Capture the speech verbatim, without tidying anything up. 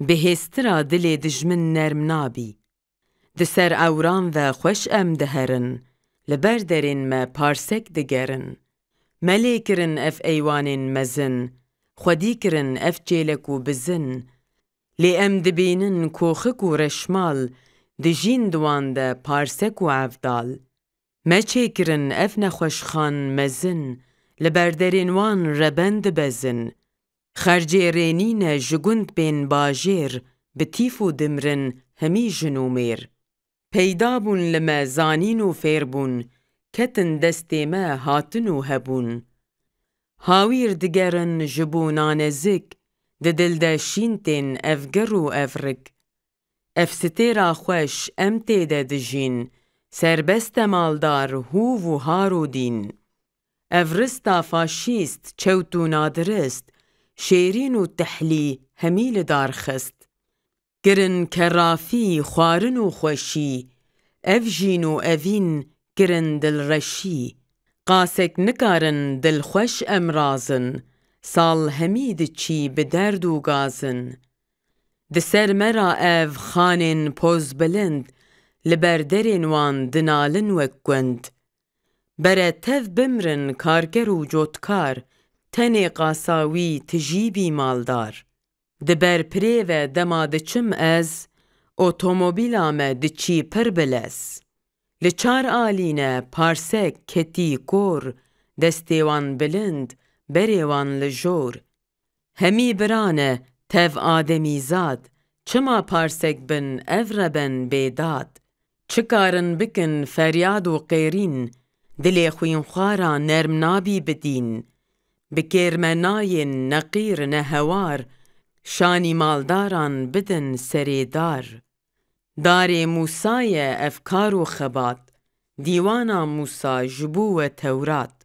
Bi hêstira dilê dijmin nerm nabî. Di ser ewran ve xweş em diherin, li ber derên me parsek digerin. Me lê kirin ev eywanên mezin, xwedî kirin ev çêlek û bizin. Lê em dibînin koxik û reşmal, dijîn di wan de parsek û evdal. Me çêkirin ev nexweşxan mezin, li ber derên wan reben dibezin. Xercê rê nîne ji gund bên bajêr, bi tîf û dimrin hemî jin û mêr. Peyda bûn li me zanîn û fêr bûn, ketin destê me hatin û hebûn. Hawîr digerin ji bo nanezik, di dil de şîn tên ev gir û ev rik. Ev stêra xweş em tê de dijîn, serbest e maldar hûv û har û dîn. Ev rista faşîst, çewt û nadirist, şêrîn û tehlî hemî li dar xist. Kirin kerrafî, xwarin û xweşî, ev jîn û evîn kirin dilreşî. Qasek nikarin dilxweş em razin, sal hemî diçî bi derd û gazin. Di ser me ra ev xanên pozbilind, li ber derên wan dinalin wek gund. Bere tev bimrin karker û cotkar, tenê qasa wî tijî bî maldar. Di ber pirê ve dema diçim ez, otomobîla me diçî pir bi lez. Li çar alî ne parsek ketî kor, destê wan bilind, berê wan li jor. Hemî bira ne tev ademîzad, çima parsek bin ev reben bêdad? Çi karin bikin feryad û qêrîn, dilê xwînxwara nerm nabî bidîn. Bi kêrmenayên neqîr nehewar, şanî maldaran bidin serê dar. Darê Mûsa ye ev kar û xebat, dîwana Mûsa ji bo we Tewrat.